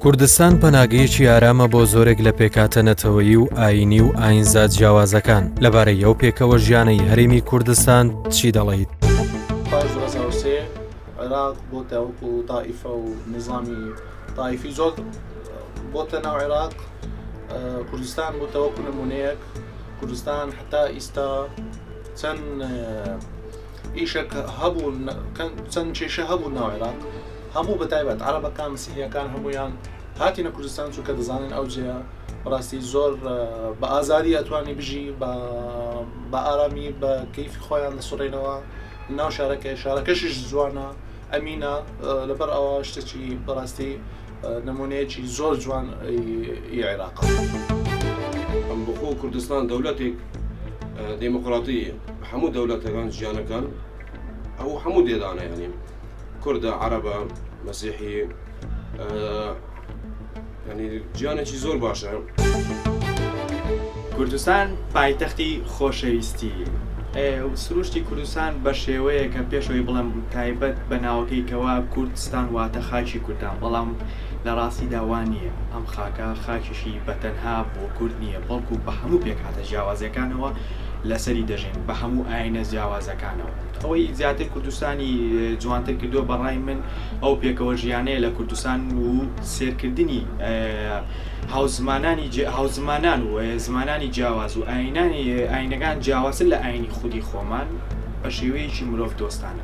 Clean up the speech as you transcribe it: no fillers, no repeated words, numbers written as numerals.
کوردستان پەناگەیەکی ئارامە بۆ زۆرێک لە پێکهاتە نەتەوەیی و ئایینی و ئایینزا جیاوازەکان، لەبارەی ئەو پێکەوە ژیانەی هەرێمی کوردستان چی دەڵێیت؟ پاش 2003 عێراق بۆتە وەکو تائیفە و نیزامی تائیفی زۆر بۆتە ناو عێراق کوردستان بۆتە وەکو نمونەیەک کوردستان حتا ئیستا چەند ئیشێک هەبوو چەند کێشە هەبوو ناو عێراق هەموو بە تایبەت عەرەبەکان مسیحیەکان هەمویان هاتینە کوردستان چونکە دەزانن ئەو جێیە بەڕاستی زۆر بە ئازادی ئەتوانی بژی بە ئارامی بە کەیفی خۆیان دەسوڕێنەوە ناو شارەکە شارەکەشیش جوانە ئەمینە لەبەر ئەوە شتێکی بەڕاستی نمونەیەکی زۆر جوان ی عێراقە. ئەم بخۆ کوردستان دەولەتێک دێموکڕاتی هەموو دەولەتەکان جیانەکان ئەو هەموو دێدانە یانی کوردە عەرەبە مەسیحی ینی جیانێکی زۆر باشە. کوردستان پایتەختی خۆشەویستی سروشتی کوردستان بە شێوەیەکە پێش ئەوەی بڵێم تایبەت بە ناوەکەی کەوا کوردستان واتە خاکی کوردان بەڵام لە ڕاستیدا وا نییە ئەم خاکە خاکیشی بە تەنها بۆ کورد نییە بەڵکو بە هەموو پێکهاتە جیاوازەکانەوە لەسەری دەژین بە هەموو ئاینە جیاوازەکانەوە ئەوەی زیاتر کوردستانی جوانتر کردووە بە ڕای من ئەو پێکەوە ژیانەیە لە کوردستان و سێرکردنی هاوزمانانی هاوزمانان و زمانانی جیاواز و ئاینانی ئاینەکان جیاوازتر لە ئاینی خودی خۆمان بە شێوەیەکی مرۆڤ دۆستانە.